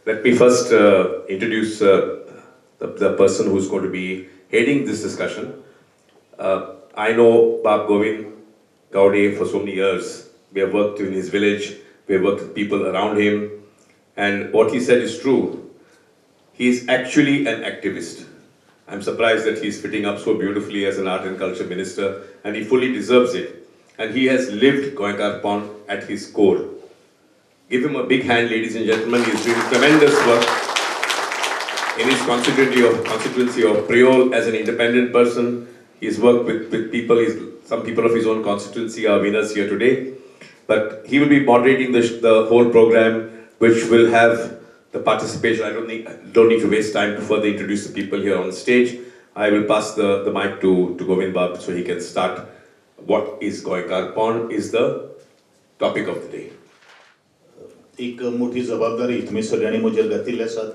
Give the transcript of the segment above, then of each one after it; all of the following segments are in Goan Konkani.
Let me first introduce the person who's going to be heading this discussion. I know Bab Govind Gaude for so many years. We have worked in his village, we have worked with people around him, and what he said is true. He is actually an activist. I'm surprised that he's fitting up so beautifully as an art and culture minister, and he fully deserves it. And he has lived Goenkarponn at his core. Give him a big hand, ladies and gentlemen. He's doing tremendous work in his constituency of Priol as an independent person. He's worked with people. Some people of his own constituency are winners here today. But he will be moderating the whole program, which will have the participation. I don't need to waste time to further introduce the people here on stage. I will pass the mic to Govind Bab so he can start. What is Goenkarponn is the topic of the day. एक मोठी जबाबदारी तुम्ही सगळ्यांनी म्हजेर घातिल्ली आसात.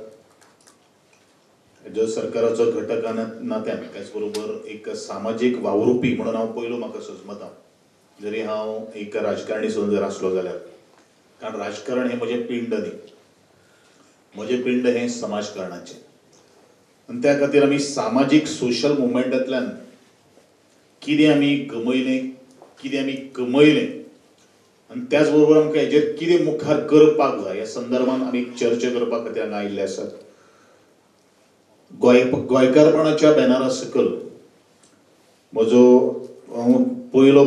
जो सरकाराचो घटक नात्यान त्याचबरोबर एक सामाजीक वावरुपी म्हणून हांव पयलो म्हाका सजमता, जरी हांव एक राजकारणी सुद्दां जर आसलो जाल्यार, कारण राजकारण हें म्हजें पिंड न्ही, म्हजें पिंड हें समाजकारणाचें. आनी त्या खातीर आमी सामाजीक सोशल मुवमेंटांतल्यान कितें आमी गमयलें, कितें आमी कमयलें आनी त्याच बरोबर आमकां हेजेर कितें मुखार करपाक जाय ह्या संदर्भान आमी चर्चा करपा खातीर हांगा आयिल्ले आसात. गोंयकारपणाच्या बॅनरा सकयल म्हजो हांव पयलो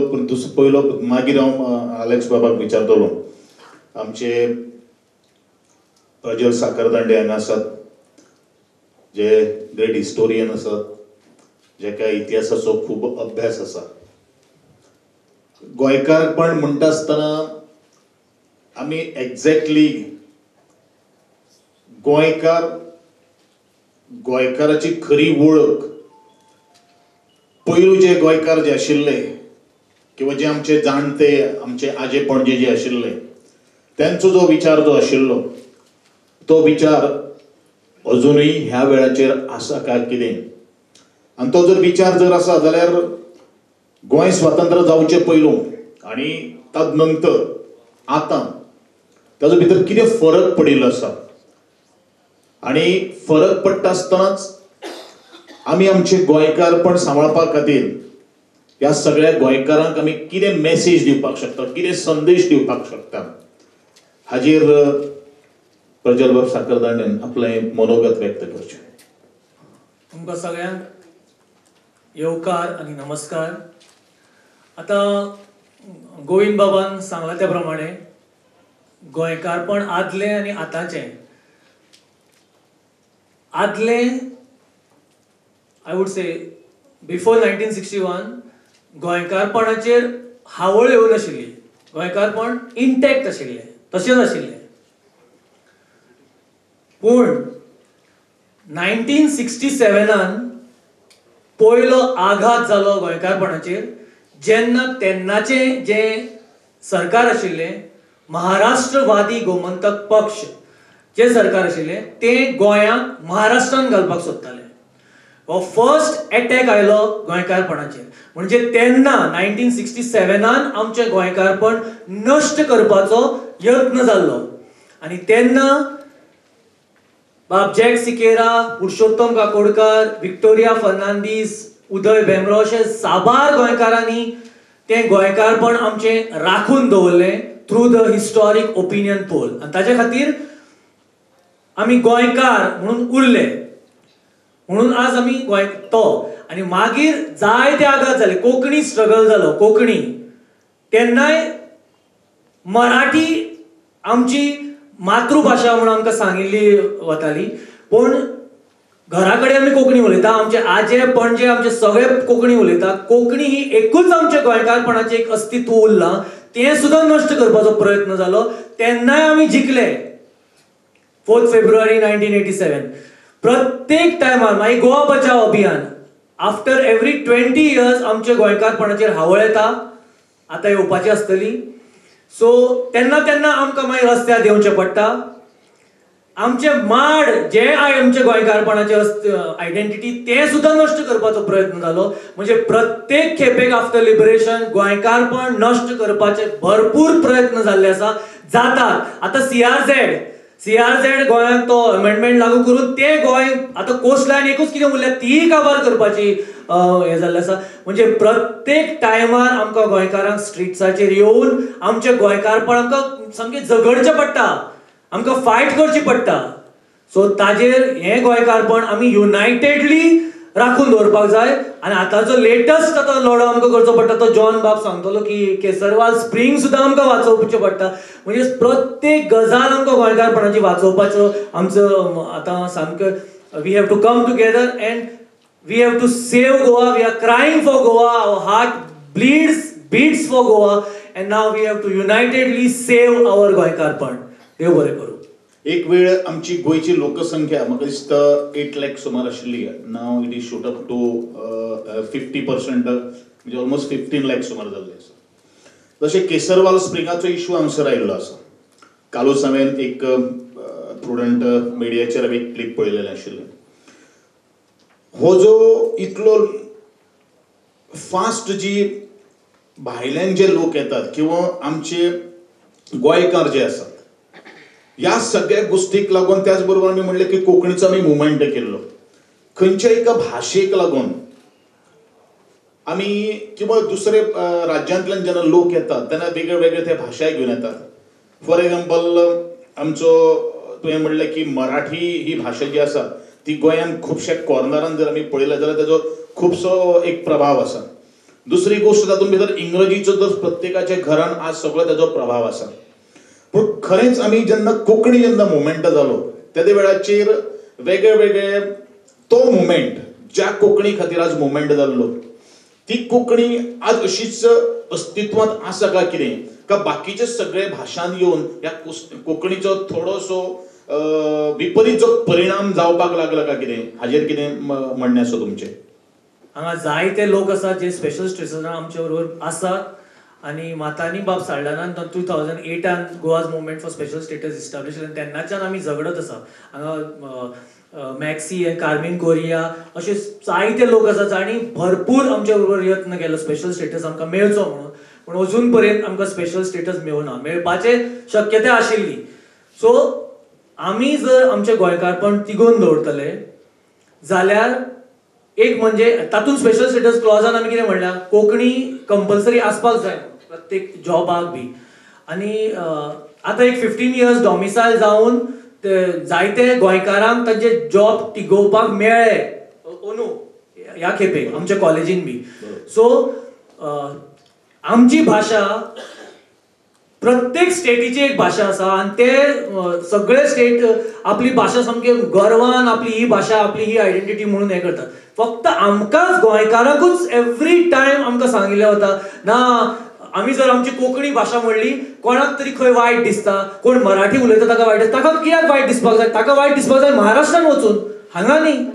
पयलो मागीर हांव आलेक्स बाबाक विचारतलो. आमचे प्रजल साखरदांडे हांगा आसात, जे ग्रेट हिस्टोरियन आसात, जेका इतिहासाचो खूब अभ्यास आसा. गोंयकारपण म्हणटा आसतना आमी एक्झॅक्टली गोंयकार, गोंयकाराची खरी वळख, पयलू जे गोंयकार जे आशिल्ले किंवा जे आमचे जाणटे, आमचे आजे पणजे जे आशिल्ले, त्यांचो जो विचार जो आशिल्लो तो विचार अजुनूय ह्या वेळाचेर आसा काय कितें. आनी तो जर विचार जर आसा जाल्यार गोंय स्वातंत्र्य जावचें पयलू आनी तद नंतर आतां ताजो भितर कितें फरक पडिल्लो आसा, आनी फरक पडटा आसतनाच आमी आमचें गोंयकारपण सांबाळपा खातीर ह्या सगळ्या गोंयकारांक आमी कितें मॅसेज दिवपाक शकता, कितें संदेश दिवपाक शकता, हाजेर प्रजल बाब साखरदांडेन आपलें मनोगत व्यक्त करचें. तुमकां सगळ्यांक येवकार आनी नमस्कार. आतां गोविंद बाबान सांगलां त्या प्रमाणे गोंयकारपण आदलें आनी आतांचें. आदलें I would say before 1961 गोंयकारपणाचेर हावळ येवनाशिल्ली, गोंयकारपण इंटॅक्ट आशिल्लें, तशेंच आशिल्लें. पूण 1967 पयलो आघात जालो गोंयकारपणाचेर, जेन्ना तेन्नाचें जें सरकार आशिल्लें महाराष्ट्रवादी गोमंतक पक्ष जें सरकार आशिल्लें तें गोंयांक महाराष्ट्रान घालपाक सोदतालें. हो फर्स्ट एटॅक आयलो गोंयकारपणाचेर. म्हणजे तेन्ना 1967 आमचें गोंयकारपण नश्ट करपाचो यत्न जाल्लो आनी तेन्ना बाब जॅक सिकेरा, पुरुषोत्तम काकोडकर, विक्टोरिया फर्नांडीस, उदय भेंब्रो अशे साबार गोंयकारांनी तें गोंयकारपण आमचें राखून दवरलें through the historic opinion poll. आनी ताजे खातीर आमी गोंयकार म्हणून उरले, म्हणून आज आमी गोंय तो. आनी मागीर जायते आघात जाले, कोंकणी स्ट्रगल जालो, कोंकणी तेन्नाय मराठी आमची मातृभाशा म्हणून आमकां सांगिल्ली वताली, पूण घरा कडेन आमी कोंकणी उलयता, आमचे आजे पणजे आमचे सगळे कोंकणी उलयता. कोंकणी ही एकूच आमच्या गोंयकारपणाचें एक अस्तित्व उरलां, तें सुद्दां नश्ट करपाचो प्रयत्न जालो. तेन्नाय आमी जिखले 4 फेब्रुवारी 1987. प्रत्येक टायमार मागीर गोवा बचाव अभियान आफ्टर एवरी 20 इयर्स आमच्या गोंयकारपणाचेर हावळ येता, आतां येवपाची आसतली. सो तेन्ना तेन्ना आमकां मागीर रस्त्यार येवचें पडटा. आमचे माड जे आमचे गोंयकारपणाचे आयडेंटिटी तें सुद्दां नश्ट करपाचो प्रयत्न जालो. म्हणजे प्रत्येक खेपेक आफ्टर लिबरेशन गोंयकारपण नश्ट करपाचे भरपूर प्रयत्न जाल्ले आसा, जातात. आतां CRZ CRZ गोंयांत तो अमेंडमेंट लागू करून ते गोंय आतां कोस्ट लायन एकूच कितें उरल्या तीय काबार करपाची हें जाल्लें आसा. म्हणजे प्रत्येक टायमार आमकां गोंयकारांक स्ट्रिट्साचेर येवन आमचें गोंयकारपण आमकां सामकें झगडचें पडटा, आमकां फायट करची पडटा. सो ताजेर हें गोंयकारपण आमी युनायटेडली राखून दवरपाक जाय. आनी आतांचो लेटस्ट आतां लढो आमकां करचो पडटा तो जॉन बाब सांगतलो की केसरवाल स्प्रींग सुद्दां आमकां वाचोवचें पडटा. म्हणजे प्रत्येक गजाल आमकां गोंयकारपणाची वाचोवपाचो आमचो आतां सामकें we have to come together and we have to save Goa. We are crying for Goa, our heart bleeds beats for Goa and now we have to unitedly save our गोंयकारपण. देव बरें करूं. एक वेळ आमची गोंयची लोकसंख्या म्हाका दिसता 8 लाख सुमार आशिल्ली, now it is shoot up to 50%, म्हणजे ऑलमोस्ट 15 लाख सुमार जाल्ले आसा. जशें केसरवाल स्प्रिंगाचो इशू हांगसर आयिल्लो आसा. कालूच हांवें एक प्रुडंट मिडियाचेर हांवें एक क्लिप पळयलेलें आशिल्लें. हो जो इतलो फास्ट जी भायल्यान जे लोक येतात किंवा आमचे गोंयकार जे आसात ह्या सगळ्या गोष्टीक लागून, त्याच बरोबर आमी म्हणलें की कोंकणीचो आमी मुवमेंट केल्लो, खंयच्या एका भाशेक लागून आमी किंवा दुसरे राज्यांतल्यान जेन्ना लोक येतात तेन्ना वेगळे वेगळे ते भाशा घेवन येतात. फॉर एग्जाम्पल आमचो तुवें म्हणलें की मराठी ही भाशा जी आसा ती गोंयांत खुबश्या कॉर्नरान जर आमी पळयलें जाल्यार ताजो खुबसो एक प्रभाव आसा. दुसरी गोश्ट तातूंत भितर इंग्रजीचो तर प्रत्येकाच्या घरान आज सगळो ताजो प्रभाव आसा. पूण खरेंच आमी जेन्ना कोंकणी जेन्ना मुवमेंट जालो तेदे वेळाचेर वेगळे वेगळे तो मुवमेंट ज्या कोंकणी खातीर आज मुवमेंट जाल्लो ती कोंकणी आज अशीच अस्तित्वांत आसा काय कितें, का बाकीचे सगळे भाशान येवन ह्या कोंकणीचो थोडोसो विपरीत जो परिणाम जावपाक लागला काय कितें, हाजेर कितें म्हणणें आसा तुमचें? हांगा जायते लोक आसात जे स्पेशल स्टेटसान आमचे बरोबर आसात आनी मातानी बाब साल्डानान 2008 Goa's movement for special status establish जालें तेन्नाच्यान आमी झगडत आसा. हांगा मॅक्सी कार्मीन कोरिया अशे जायते लोक आसात जांणी भरपूर आमच्या बरोबर यत्न केलो स्पेशल स्टेटस आमकां मेळचो म्हणून, पूण अजून पर्यंत आमकां स्पेशल स्टेटस मेळना, मेळपाचे शक्यताय आशिल्ली. सो आमी जर आमचें गोंयकारपण तिगोवन दवरतले जाल्यार एक म्हणजे तातूंत स्पेशल स्टेटस क्लॉजान आमी कितें म्हणलां, कोंकणी कंपल्सरी आसपाक जाय प्रत्येक जॉबाक बी. आनी आतां एक 15 इयर्स डॉमिसायल जावन ते जायते गोंयकारांक तांचे जॉब तिगोवपाक मेळ्ळे अंदू ह्या खेपेक आमच्या कॉलेजीन बी. सो आमची भाशा प्रत्येक स्टेटीची एक भाशा आसा आनी ते सगळे स्टेट आपली भाशा सामकी गर्वान आपली ही भाशा आपली ही आयडेंटिटी म्हणून हें करतात. फक्त आमकांच गोंयकारांकूच एवरी टायम आमकां सांगिल्लें वता ना आमी जर आमची कोंकणी भाशा म्हणली कोणाक तरी खंय वायट दिसता, कोण मराठी उलयता ताका वायट दिसता, ताका कित्याक वायट दिसपाक जाय, ताका वायट दिसपाक जाय महाराष्ट्रान वचून, हांगा न्ही.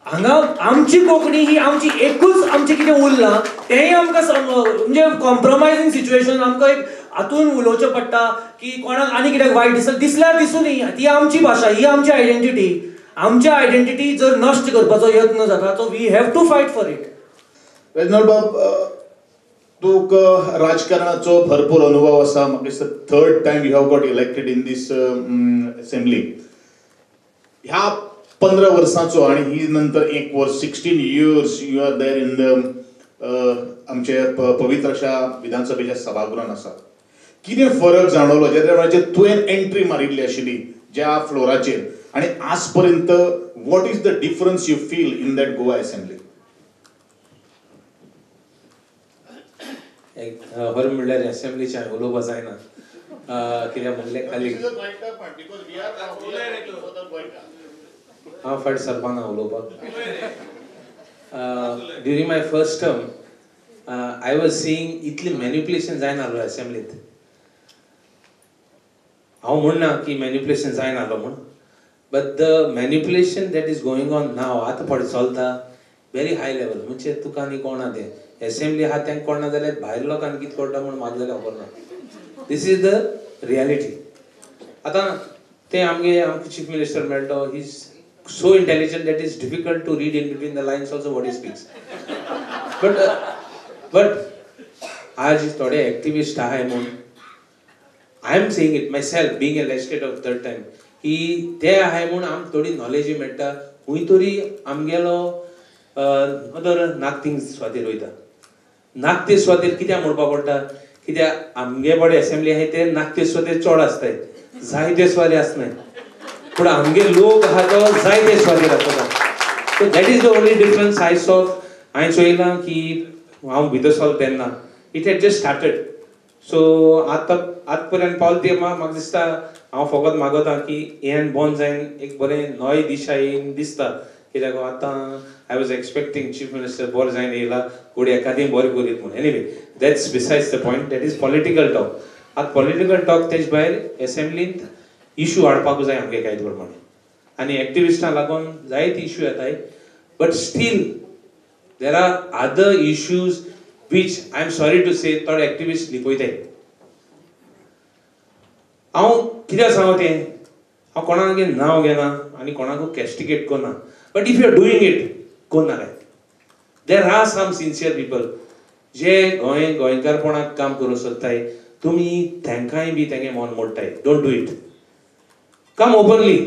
हांगा आमची कोंकणी ही आमची एकूच आमचें कितें उरलां तेंय आमकां म्हणजे कॉम्प्रोमायझींग सिच्युएशन आमकां एक हातून उलोवचें पडटा की कोणाक आनी कित्याक वायट दिसता, दिसल्यार दिसूं न्ही, ती आमची भाशा, ही आमची आयडेंटिटी. आमची आयडेंटिटी जर नश्ट करपाचो यत्न जाता तो we have to fight for it. Reginald बाब, तुका राजकारणाचो भरपूर अनुभव आसा, म्हाका दिसता third time you have got elected in this assembly. ह्या 15 वर्सांचो आनी ही नंतर एक वर्स 16 years you are there in the आमचे पवित्र अशा विधानसभेच्या सभागृहान आसा. कितें फरक जाणवलो ज्या वेळाचेर तुवें एंट्री मारिल्ली आशिल्ली ज्या फ्लोराचेर आनी आज पर्यंत what is the difference you feel in that Goa assembly? खरें म्हणल्यार एसेंब्लीचें हांवें उलोवपाक जायना कित्याक म्हणलें खाली हांव फाटीं सरपाना उलोवपाक. During my first term I was seeing इतली मॅन्युपुलेशन जायना आसलो एसेंब्लींत. हांव म्हणना की मॅन्युपुलेशन जायना आसलो म्हूण, but the manipulation that is going on now आतां फाटीं चलता व्हेरी हाय लेवल. म्हणजे तुका आनी कोणा तें एसेंब्ली आहा तेंकां कोणा जाल्यार भायर लोकांक कितें कळटा म्हूण म्हाका जाल्यार खबर ना. This is the reality. आतां तें आमगे आमकां चीफ मिनिस्टर मेळटलो, he is so intelligent that is difficult to read in between the lines also what he speaks. But आज थोडे एक्टिविस्ट आहाय म्हूण I am saying it myself being a legislator third time की ते आहाय म्हूण आम थोडी नॉलेजूय मेळटा खूंय तरी आमगेलो अदर नागतींग सुवातेर वयता नागते सुवातेर कित्याक म्हणपाक पडटा कित्याक आमगे बडे एसेंब्ली आहाय ते नागते सुवातेर चड आसताय जायते सुवातेर आसनाय पूण आमगे लोक आहा तो जायते सुवातेर आसता. So that is the only difference I saw. हांवें चोयलां की हांव भितर सरलो तेन्ना it had just started. So आतां आत पर्यंत पावल ते म्हाका दिसता हांव फकत मागता की हें बंद जायन एक बरें नवी दिशा येवन दिसता कित्याक आतां I was expecting chief minister बरें जायन येयला कोणी एकादी बरें करीत म्हूण. Anyway that's besides the point, that is political talk. आतां पॉलिटिकल टॉक तेज भायर एसेंब्लींत इशू हाडपाक जाय आमगे कांय प्रमाणे आनी एक्टिविस्टां लागून जायते इशू येताय but still there are other issues which I am sorry to say थोडे एक्टिविस्ट लिपयताय. हांव कित्याक सांगो तें हांव कोणाक नांव घेना आनी कोणाकूय कॅस्टिगेट करना but if you are doing it कोन्ना काय. There are some sincere people जे गोंय गोंयकारपणाक काम करूंक सोदताय तुमी तांकांय बी तेंगे मन मोडटाय. Don't do it, come openly.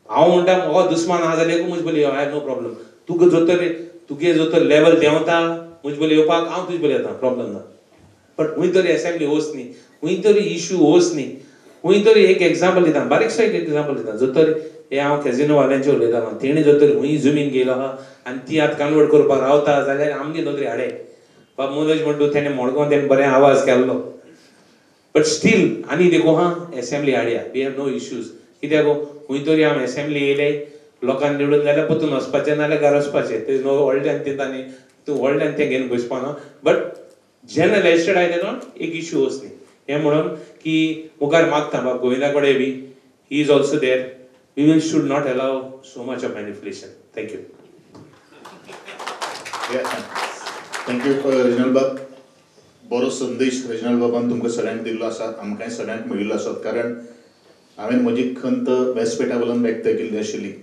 हांव म्हणटा म्हाका दुस्मान आहा जाल्यार म्हजे बोली I have no problem. तुका जो तर तुगे जो तर लेवल देंवता म्हजे बोली येवपाक हांव तुजे बोली येता प्रॉब्लम ना. बट खूंय तरी एसेंब्ली वच न्ही खूंय तरी इशू वच न्ही खूंय तरी एक एग्जाम्पल दिता बारीकसो एक एग्जाम्पल दिता. जो तर हे हांव कॅजिनो वाल्यांचें उलयतालो तेणी जो तर खूंय जमीन घेयलो आहा आनी ती आतां कन्वर्ट करपाक रावता जाल्यार आमगे नदरी हाडे बाब मनोज म्हणटू तेणें मडगांव तेणें बरें आवाज केल्लो बट स्टील आनी देखून आहा एसेंब्ली हाडया we have no issues. कित्याक खूंय तरी आमी एसेंब्ली येयले लोकांक निवडून जाल्यार परतून वचपाचें नाजाल्यार घरा वचपाचें ते न्हू व्हडल्यान तें तांणी तूं व्हडल्यान तें घेवन बसपा ना. बट जेन्ना लेजिस्लेटर आयले न्हू एक इशू वच न्ही हें म्हणून की मुखार मागता बाब गोविंदा कडेन बी he is also there. We will should not allow so much of manipulation. Thank you. Thank you Reginald बाब. बरो संदेश रेजिनाल्ड बाबान तुमकां सगळ्यांक दिल्लो आसा आमकांय सगळ्यांक मेळिल्लो आसा. कारण हांवें म्हजी खंत वेस्पेटा वयल्यान व्यक्त केल्ली आशिल्ली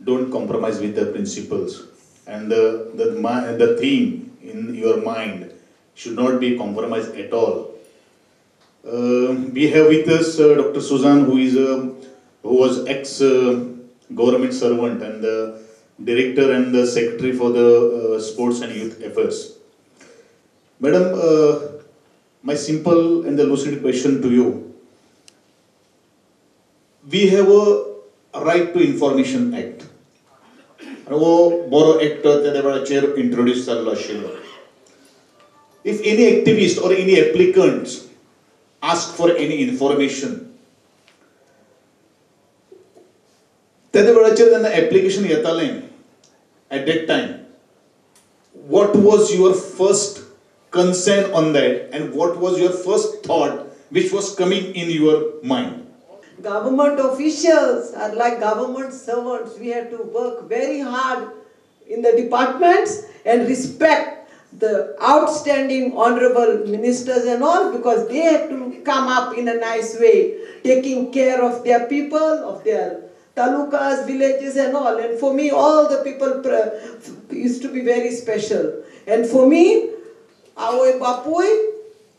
don't compromise with the principles and the theme in your mind should not be compromise at all. We have with us Doctor Suzanne who is who was ex government servant and the director and the secretary for the sports and youth affairs. Madam, my simple and the lucid question to you. We have a Right to Information Act. वो बरो एक्ट त्या वेळाचेर इंट्रोड्यूस जाल्लो आशिल्लो. If any activist or any applicants ask for any information, त्या वेळाचेर जेन्ना एप्लिकेशन येतालें at that time what was your first concern on that and what was your first thought which was coming in your mind? Government officials are like government servants. We have to work very hard in the departments and respect the outstanding honorable ministers and all, because they have to come up in a nice way, taking care of their people, of their talukas, villages and all. And for me, all the people used to be very special. And for me, आवय बापूय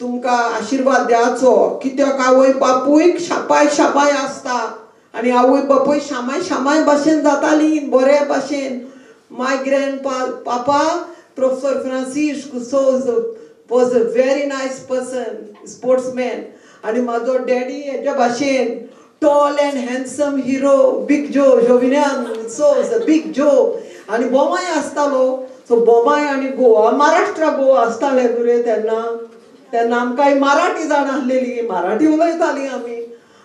तुमकां आशिर्वाद द्याचो कित्याक आवय बापूय शापाय शापाय आसता आनी आवय बापूय शामाय शामाय भाशेन जाताली बरे भाशेन. My grand papa Professor Francisco Souza was a very nice person, sportsman. आनी म्हाजो डॅडी हेज्या भाशेन tall and handsome hero, Big Joe, Joviniano Souza, Big Joe. आनी बोमाय आसतालो. सो बोमाय आनी गोवा महाराष्ट्रा गोवा आसताले न्हू रे तेन्ना. तेन्ना आमकां मराठी जाण आसलेली, मराठी उलयताली आमी.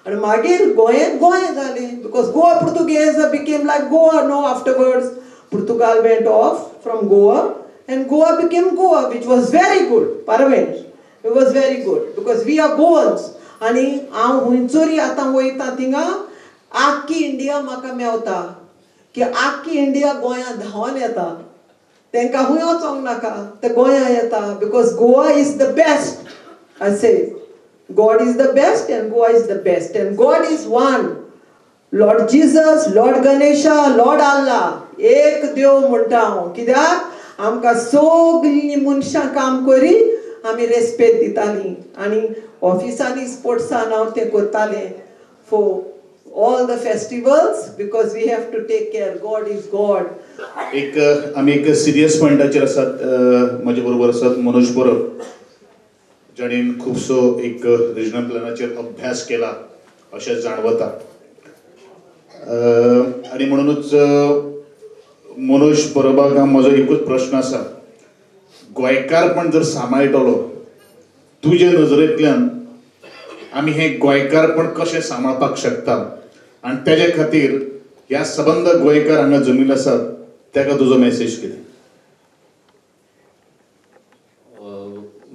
आनी मागीर गोंयेंत गोंय जालें because Goa Portuguese became like Goa no afterwards. Portugal went off from Goa and Goa became Goa, which was very good. Parabéns, it was very good because we are Goans. आनी हांव हुंयचोरी आतां वयता थिंगा आख्खी इंडिया म्हाका मेवता की आख्खी इंडिया गोंयांत धांवन येता. तांकां खूंय वचोंक नाका, ते गोंया येता because Goa is the best. I say God is the best and Goa is the best and God is one. Lord Jesus, Lord Ganesha, Lord Allah, एक देव म्हणटा हांव. कित्याक आमकां सगळीं मनशां काम करी आमी रेस्पेद दितालीं आनी ऑफिसांनी स्पोर्ट्सान हांव तें करतालें for all the festivals because we have to take care. God is God. एक आमी एक सिरियस पॉयंटाचेर आसात. म्हजे बरोबर आसात मनोज परब, जाणें खुबसो एक रिजनल प्लॅनाचेर अभ्यास केला अशें जाणवता. आनी म्हणूनच मनोज परबाक म्हजो एकूच प्रश्न आसा, गोंयकारपण जर सांबाळटलो तुजे नजरेंतल्यान आमी हें गोंयकारपण कशें सांबाळपाक शकता आनी तेजे खातीर ह्या सबंद गोंयकार हांगा जमीन आसात तेका तुजो मॅसेज कितें?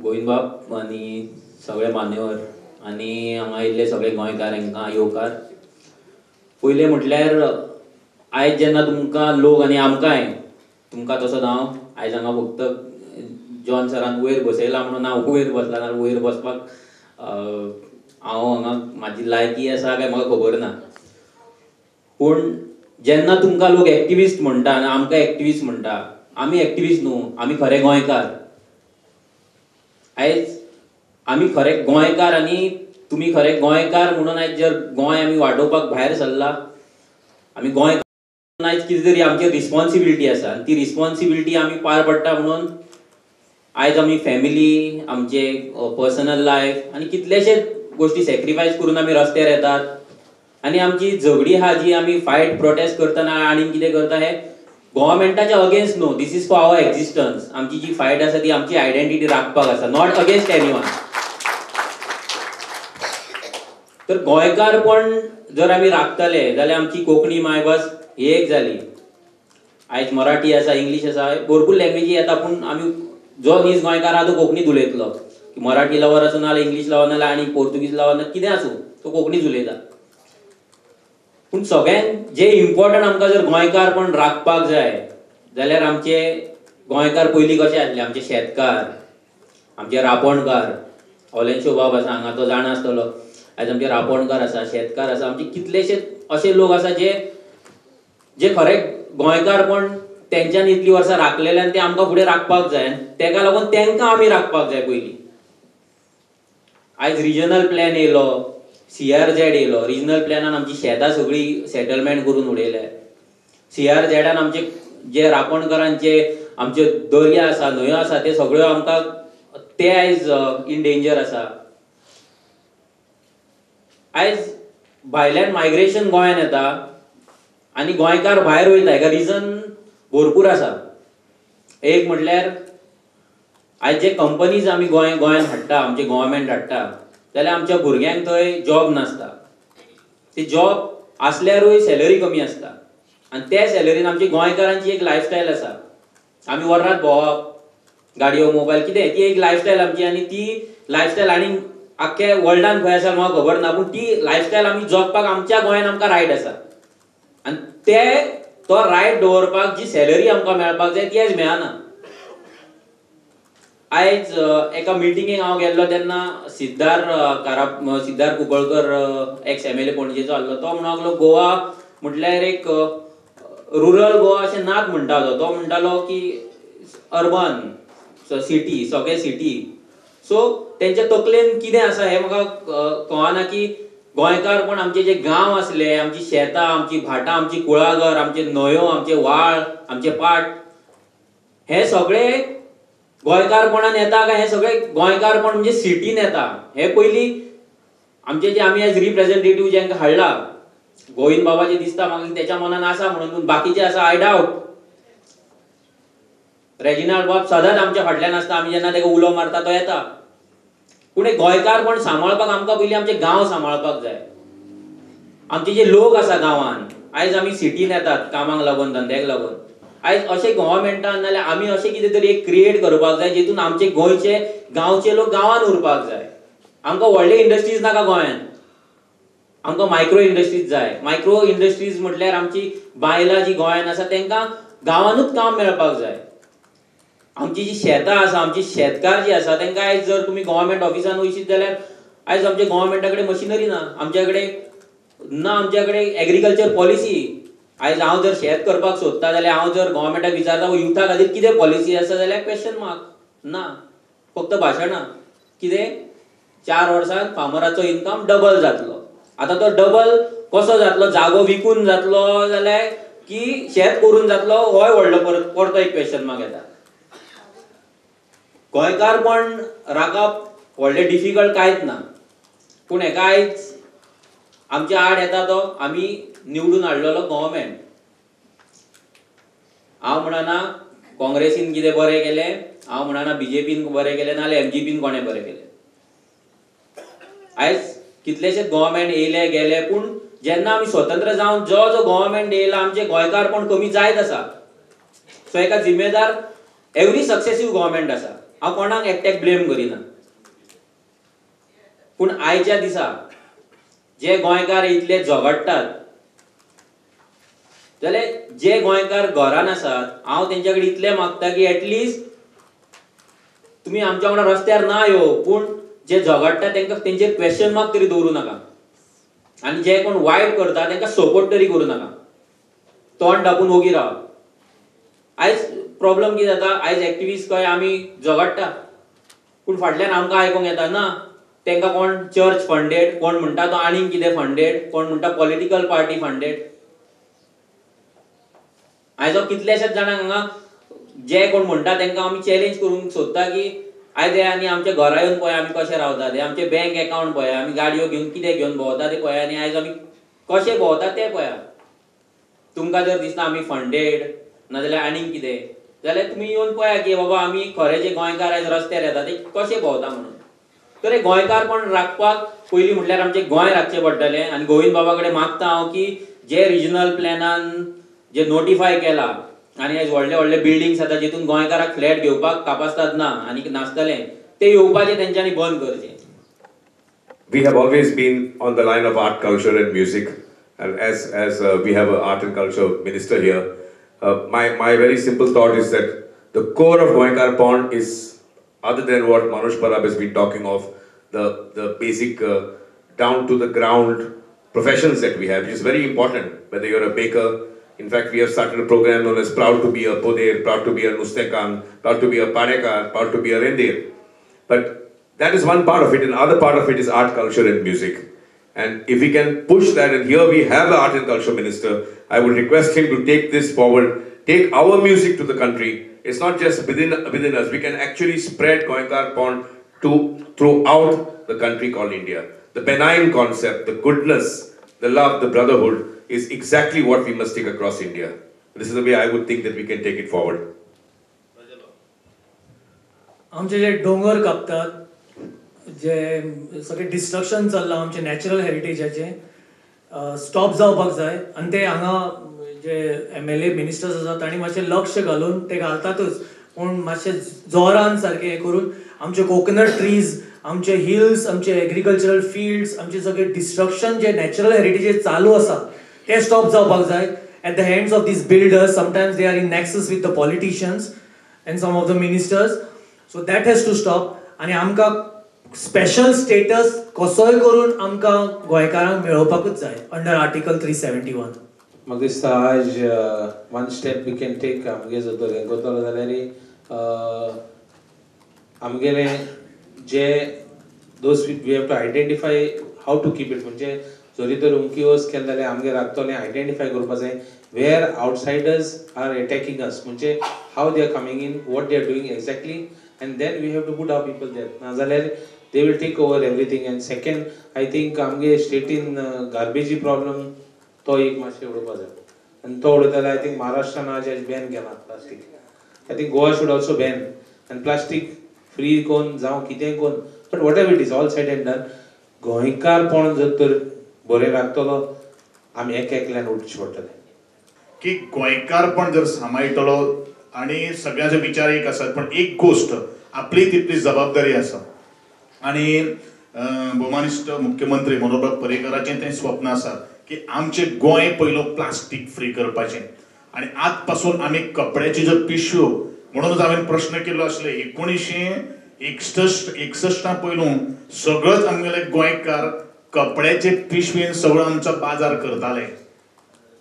गोविंदबाब आनी सगळे मान्यवर आनी हांगा आयिल्ले सगळे गोंयकार हांकां येवकार. पयलें म्हटल्यार आयज जेन्ना तुमकां लोक आनी आमकांय तुमकां तसोच हांव आयज हांगा फक्त जॉन सरान वयर बसयला म्हणून हांव वयर बसला, नाल्यार वयर बसपाक हांव हांगा म्हाजी लायकी आसा काय म्हाका खबर ना. पूण जेन्ना तुमकां लोक एक्टिविस्ट म्हणटा आनी आमकां एक्टिविस्ट म्हणटा, आमी एक्टिविस्ट न्हू, आमी खरे गोंयकार. आयज आमी खरे गोंयकार आनी तुमी खरे गोंयकार म्हणून आयज जर गोंय आमी वाटोवपाक भायर सरला, आमी गोंयकार आयज कितें तरी आमची रिस्पॉन्सिबिलिटी आसा आनी ती रिस्पॉन्सिबिलिटी आमी पार पडटा म्हणून आयज आमी फॅमिली, आमचे पर्सनल लायफ आनी कितलेशेच गोश्टी सॅक्रिफायस करून आमी रस्त्यार येतात. आनी आमची झगडी आहा जी आमी फायट प्रोटेस्ट करतना आनी कितें करता हें गव्हर्मेंटाच्या अगेन्स्ट न्हू, this is for our existence. आमची जी फायट आसा ती आमची आयडेंटिटी राखपाक आसा, not against anyone. तर गोंयकारपण जर आमी राखतले जाल्यार आमची कोंकणी मायभास ही एक जाली. आयज मराठी आसा, इंग्लीश आसा, भरपूर लँग्वेजी येता, पूण आमी जो नीज गोंयकार आहा तो कोंकणीत उलयतलो. मराठी लवर आसूं नाल्यार इंग्लीश लवर नाल्यार आनी पोर्तुगीज लवर ना कितें आसूं तो कोंकणीच उलयता. पूण सगळ्यांत जें इम्पॉर्टंट आमकां जर गोंयकारपण राखपाक जाय जाल्यार आमचे गोंयकार पयलीं कशे आसले, आमचे शेतकार, आमचे रापणकार, ऑलेन्शो बाब आसा हांगा तो जाणा आसतलो. आयज आमचे रापणकार आसा, शेतकार आसा, आमचे कितलेशे अशे लोक आसा जे जे खरे गोंयकारपण तेंच्यानी इतलीं वर्सां राखलेले आनी ते आमकां फुडें राखपाक जाय आनी तेका लागून तेंकां आमी राखपाक जाय पयलीं. आयज रिजनल प्लॅन येयलो, CRZ येयलो, रिजनल प्लॅनान आमची शेतां सगळीं सेटलमेंट करून उडयल्या. CRZान आमचे जे रापणकारांचे आमचे दर्या आसा, न्हंयो आसा, ते सगळ्यो आमकां ते आयज इन डेंजर आसा. आयज भायल्यान मायग्रेशन गोंयान येता आनी गोंयकार भायर वयता, हेका रिजन भरपूर आसा. एक म्हटल्यार आयज जे कंपनीज आमी गोंयान हाडटा, आमचे गव्हर्मेंट हाडटा, जाल्यार आमच्या भुरग्यांक थंय जॉब नासता. ती जॉब आसल्यारूय सॅलरी कमी आसता आनी त्या सॅलरीन आमची गोंयकारांची एक लायफस्टायल आसा. आमी वरात भोंवप, गाडयो, मोबायल, कितें ती एक लायफस्टायल आमची आनी ती लायफस्टायल आनी आख्ख्या वर्ल्डान खंय आसा म्हाका खबर ना, पूण ती लायफस्टायल आमी जगपाक आमच्या गोंयान आमकां रायट आसा आनी ते तो रायट दवरपाक जी सॅलरी आमकां मेळपाक जाय ती आयज मेळना. आयज एका मिटिंगेक हांव गेल्लो तेन्ना सिद्धार्थ कुंकळकर एक्स MLA पणजेचो आसलो, तो म्हणूंक लागलो गोवा म्हटल्यार एक रुरल गोवा अशें नात म्हणटालो. तो म्हणटालो की अर्बन सिटी, सगळे सिटी. सो तेंच्या तकलेन कितें आसा हें म्हाका कळना की गोंयकार पण आमचे जे गांव आसले, आमची शेतां, आमची भाटां, आमची कुळागर, आमचे न्हंयो, आमचे व्हाळ, आमचे पाट, हे सगळे गोंयकारपणान येता काय हे सगळे गोंयकारपण म्हणजे सिटीन येता? हे पयलीं आमचे जे आमी एज रिप्रेझेंटेटीव जेंकां हाडला, गोविंद बाबाचे दिसता म्हाका तेच्या मनान आसा म्हणून, बाकीचे आसा I doubt. Reginald बाब सदांच आमच्या फाटल्यान आसता, आमी जेन्ना तेका उलो मारता तो येता. पूण हे गोंयकारपण सांबाळपाक आमकां पयलीं आमचे गांव सांबाळपाक जाय, आमचे जे लोक आसा गांवान. आयज आमी सिटीन येतात कामाक लागून, धंद्याक लागून. आयज अशें गव्हर्मेंटान नाल्यार आमी अशें कितें तरी एक क्रिएट करपाक जाय जितून आमचे गोंयचे गांवचे लोक गांवान उरपाक जाय. आमकां व्हडले इंडस्ट्रीज नाका गोंयांत, आमकां मायक्रो इंडस्ट्रीज जाय. मायक्रो इंडस्ट्रीज म्हटल्यार आमची बायलां जी गोंयांत आसा तेंकां गांवानूच काम मेळपाक जाय. आमची जी शेतां आसा, आमची शेतकार जी आसा तेंकां आयज जर तुमी गव्हर्मेंट ऑफिसान वयशीत जाल्यार आयज आमच्या गव्हर्मेंटा कडेन मशिनरी ना, आमच्या कडेन ना, आमच्या कडेन एग्रीकल्चर पॉलिसी. आयज हांव जर शेत करपाक सोदता जाल्यार हांव जर गव्हर्मेंटाक विचारता युथा खातीर कितें पॉलिसी आसा जाल्यार क्वेश्चन मार्क ना, फक्त भाशणां. कितें 4 वर्सां फार्मराचो इन्कम डबल जातलो. आतां तो डबल कसो जातलो, जागो विकून जातलो जाल्यार की शेत करून जातलो, होय व्हडलो परत परतो एक क्वेश्चन मार्क येता. गोंयकारपण राखप व्हडलें डिफिकल्ट कांयच ना, पूण हेका आयज आमच्या आड येता तो आमी निवडून हाडलेलो गव्हर्मेंट. हांव म्हणना काँग्रेसीन कितें बरें केलें, हांव म्हणना बीजेपीन बरें केलें, नाजाल्यार एमजीपीन कोणें बरें केलें. आयज कितलेशेच गव्हर्मेंट येयले गेले, पूण जेन्ना आमी स्वतंत्र जावन जो जो गव्हर्मेंट येयला आमचें गोंयकारपण कमी जायत आसा. सो हेका जिम्मेदार एवरी सक्सेसीव गव्हर्मेंट आसा. हांव कोणाक एकट्याक ब्लेम करिना, पूण आयच्या दिसा जे गोंयकार इतले झगडटात जाल्यार जे गोंयकार घरान आसात हांव तेंच्या कडेन इतलें मागता की एटलिस्ट तुमी आमच्या वांगडा रस्त्यार ना यो, पूण जे झगडटा तेंकां तेंचेर क्वेश्चन मार्क तरी दवरूं नाका, आनी जे कोण वायट करता तेंकां सपोर्ट तरी करूं नाका, तोंड धापून ओगी रावा. आयज प्रॉब्लम कितें जाता, आयज एक्टिविस्ट कळ्ळें आमी झगडटा, पूण फाटल्यान आमकां आयकूंक येता ना तेंकां कोण चर्च फंडेड, कोण म्हणटा तो आनीक कितें फंडेड, कोण म्हणटा पॉलिटिकल पार्टी फंडेड. आयज हांव कितल्याशाच जाणांक हांगा जे कोण म्हणटा तेंकां आमी चॅलेंज करूंक सोदता की आयज हे आनी आमच्या घरा येवन पळय आमी कशें रावता ते, आमचे बँक एकावंट पळय, आमी गाडयो घेवन कितें घेवन भोंवता ते पळय, आनी आयज आमी कशें भोंवता ते पळया. तुमकां जर दिसता आमी फंडेड नाजाल्यार आनीक कितें जाल्यार तुमी येवन पळया की बाबा आमी खरे जे गोंयकार आयज रस्त्यार येता ते कशे भोंवता म्हणून. तर हे गोंयकारपण राखपाक पयलीं म्हटल्यार आमचें गोंय राखचें पडटलें. आनी गोविंद बाबा कडेन मागता हांव की जे रिजनल प्लॅनान जे नोटिफाय केला आनी आयज व्हडले व्हडले बिल्डिंग्स आतां जितून गोंयकाराक फ्लॅट घेवपाक कापास्ताद ना आनी नासतलें ते येवपाचें तेंच्यांनी बंद करचें. We have always been on the line of art, culture and music, and as we have an art and culture minister here, my very simple thought is that the core of Goenkarponn is, other than what Manoj Parab has been talking of, the basic down to the ground professions that we have, which is very important, whether you're a baker. In fact, we have started a program known as Proud to be a Poder, Proud to be a Nustekan, Proud to be a Padekar, Proud to be a Rendir. But that is one part of it, and other part of it is art, culture and music. And if we can push that, and here we have the art and culture minister, I would request him to take this forward, take our music to the country. It's not just within us, we can actually spread Goenkarponn to throughout the country called India. The benign concept, the goodness, the love, the brotherhood is exactly what we must take across India. This is the way I would think that we can take it forward. आमचे जे डोंगर कापतात, जे सगळें डिस्ट्रक्शन चल्लां आमचें नॅचरल हेरिटेजाचें, स्टॉप जावपाक जाय. आनी ते हांगा जे MLA ministers आसात तांणी मातशें लक्ष घालून ते घालतातूच, पूण मातशें जोरान सारकें हें करून आमचे कोकोनट ट्रीज, आमचे हिल्स, आमचे एग्रीकल्चरल फिल्ड्स, आमचे सगळे डिस्ट्रक्शन जे नॅचरल हेरिटेज चालू आसा ते स्टॉप जावपाक जाय. At the hands of these builders, sometimes they are in nexus with the politicians and some of the ministers, so that has to stop. आनी आमकां स्पेशल स्टेटस कसोय करून आमकां गोंयकारांक मेळोवपाकूच जाय अंडर आर्टिकल 371. म्हाका दिसता आज one step we can take. आमगे जर तर हें करतलो जाल्यार आमगेलें जे those we have to identify how to keep it. म्हणजे जरी तर उमकी वस केलें जाल्यार आमगे राखतलें आयडेंटिफाय करपा जाय where outsiders are attacking us, म्हणजे how they are coming in, what they are doing exactly, and then we have to put our people there. नाजाल्यार they will take over everything. And second, I think आमगे स्टेटीन गार्बेजी प्रॉब्लम तो एक मातशें उडोवपा जाय, आनी तो उडयता जाल्यार I think महाराष्ट्रान आज बॅन केला plastic. I think Goa should also ban आनी प्लास्टीक फ्री कोन जावं कितेंय कोन, but whatever it is all said and done, गोंयकारपण जर तर बरें राखतलो आमी एक एकल्यान उठचें पडटलें की गोंयकारपण जर सांबाळटलो आनी सगळ्यांचे विचार एक आसात, पण एक गोश्ट आपली तितली जबाबदारी आसा. आनी भोवमानिश्ट मुख्यमंत्री मनोहरबाब पर्रीकराचें तें स्वप्न आसा की आमचें गोंय पयलो प्लास्टीक फ्री करपाचें. आनी आज पासून आमी कपड्याच्यो ज्यो पिशव्यो, म्हणूनच हांवें प्रश्न केल्लो आसले 1961 पयलू सगळोच आमगेले गोंयकार कपड्याचे पिशवेन सगळो आमचो बाजार करताले.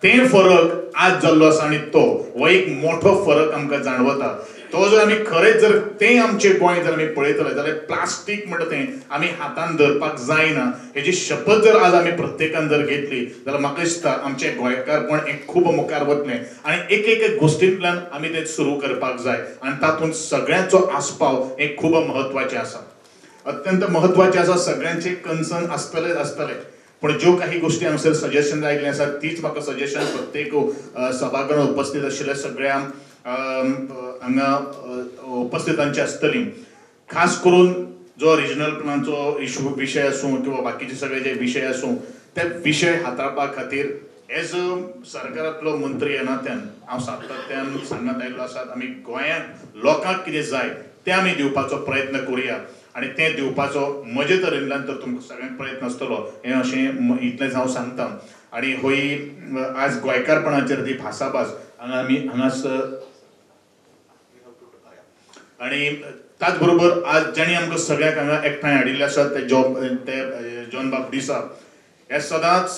ते फरक आज जाल्लो आसा आनी तो हो एक मोठो फरक आमकां जाणवता. तो जर आमी खरेंच जर तें आमचें गोंय जर आमी पळयतले जाल्यार प्लास्टीक म्हणटा तें आमी हातान धरपाक जायना हेजी शपथ जर आज आमी प्रत्येकान जर घेतली जाल्यार म्हाका दिसता आमचें गोंयकारपण हें खूब मुखार वतलें आनी एक एक गोश्टींतल्यान आमी तें सुरू करपाक जाय आनी तातूंत सगळ्यांचो आस्पाव हें खूब म्हत्वाचें आसा, अत्यंत म्हत्वाचें आसा. सगळ्यांचे कन्सर्न आसतलेच आसतले, पूण ज्यो काही गोश्टी हांगासर सजेशन आयिल्लें आसा तीच म्हाका सजेशन प्रत्येक सभाघरांत उपस्थित आशिल्ल्या सगळ्या हांगा उपस्थितांची आसतली. खास करून जो रिजनल प्लॅनाचो इशू विशय आसूं किंवा बाकीचे सगळे जे विशय आसूं ते विशय हाताळपा खातीर एज अ सरकारांतलो मंत्री ह्या नात्यान हांव सातत्यान सांगत आयिल्लो आसा, आमी गोंयांत लोकांक कितें जाय तें आमी दिवपाचो प्रयत्न करुया आनी तें दिवपाचो म्हजे तरेंतल्यान तर तुमकां सगळ्यांक प्रयत्न आसतलो हें अशें इतलेंच हांव सांगता. आनी होय आज गोंयकारपणाचेर ती भासाभास हांगा आमी हांगासर आनी त्याच बरोबर आज जांणी आमकां सगळ्यांक हांगा एकठांय हाडिल्ले आसात ते ते जॉन बाब डिसा हे सदांच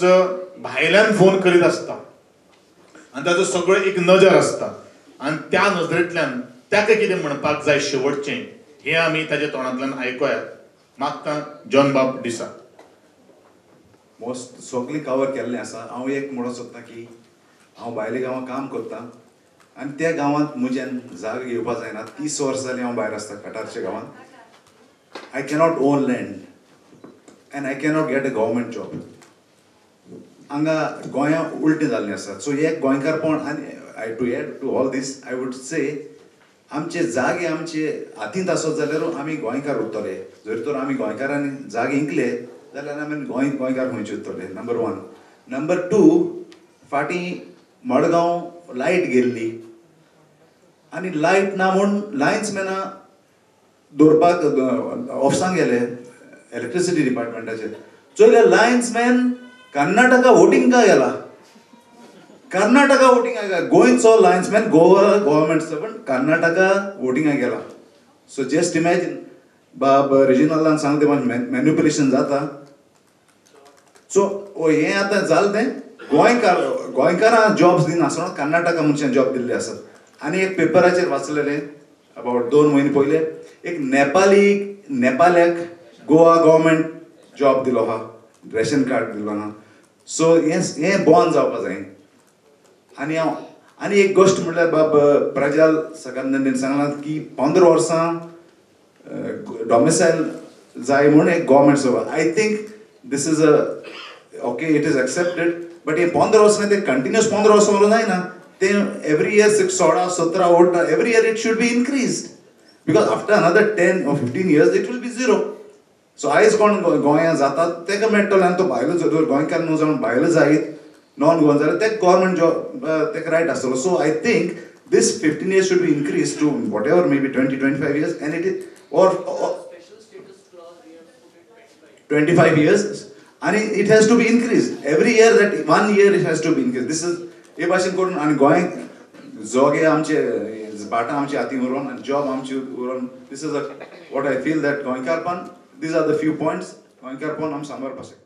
भायल्यान फोन करीत आसता आनी ताचो सगळो एक नजर आसता आनी त्या नजरेंतल्यान ताका कितें म्हणपाक जाय शेवटचें हें आमी ताच्या तोंडांतल्यान आयकुया. मागता जॉन बाब डिसा. मोस्ट सगळें कवर केल्लें आसा. हांव एक म्हणूंक सोदता की हांव भायल्या गांवांत काम करता आनी त्या गांवांत म्हज्यान जागा घेवपा जायना. 30 वर्सां जालीं हांव भायर आसता कटारच्या गांवांत. I cannot own land and I cannot get a government job. हांगा गोंया उलटें जाल्लें आसा. सो हे गोंयकारपण आनी I to add to all this I would say आमचे जागे आमचे हातींत आसत जाल्यार आमी गोंयकार उरतले. जर तर आमी गोंयकारांनी जागे इंकले जाल्यार आमी गोंयकार खंयचे उरतले. नंबर 1. नंबर 2, फाटीं मडगांव लायट गेल्ली आनी लायट ना म्हूण लायन्समॅनां दवरपाक ऑफिसांक गेले इलेक्ट्रिसिटी डिपार्टमेंटाचेर. चोयल्यार लायन्समॅन कर्नाटका वोटिंगा गेला. कर्नाटका वोटिंगा गेला. गोंयचो लायन्समॅन गोवा गव्हर्मेंट सर्वंट कर्नाटका वोटिंगा गेला. सो जस्ट इमॅजीन बाब रिजिनलान सांगता तें मॅन्युपुलेशन जाता. सो हें आतां जालें तें गोंयकारां जॉब्स दिनासतना कर्नाटका मनशान जॉब दिल्ले आसात. आनी एक पेपराचेर वाचलेलें अबावट 2 म्हयने पयले एक नेपाल्याक गोवा गव्हर्मेंट जॉब दिलो आहा, रेशन कार्ड दिलो आहा. सो हें बॉन जावपा जाय. आनी हांव आनी एक गोश्ट म्हणल्यार बाब प्रजाल सकानंदीन सांगलां की 15 वर्सां डॉमिसायल जाय म्हूण एक government servant. I think this is a okay, it is accepted, but हे 15 वर्सां ते कंटिन्युअस 15 वर्सां उरूंक जायना. ते every year 16, 17, 18 every year it should be increased because after another 10 or 15 years it will be 0. So आयज कोण गोंयांत जाता तेका मेळटलो आनी तो भायलो जर गोंयकार न्हू जावन भायलो जायत नॉन गोवन जाल्यार तेका गव्हर्मेंट जॉब तेका रायट आसतलो. So I think this 15 years should be increase to whatever may be 20, 25 years and it is or 25 years आनी it has to be increase every year. That 1 year it has to be increase. This is हे भाशेन करून आनी गोंय जोगे आमचे भाटां आमचे हातीन उरोन आनी जॉब आमची उरोन. This is a what I feel that गोंयकारपण these are the few points गोंयकारपण आमी सांबाळपाक शकता.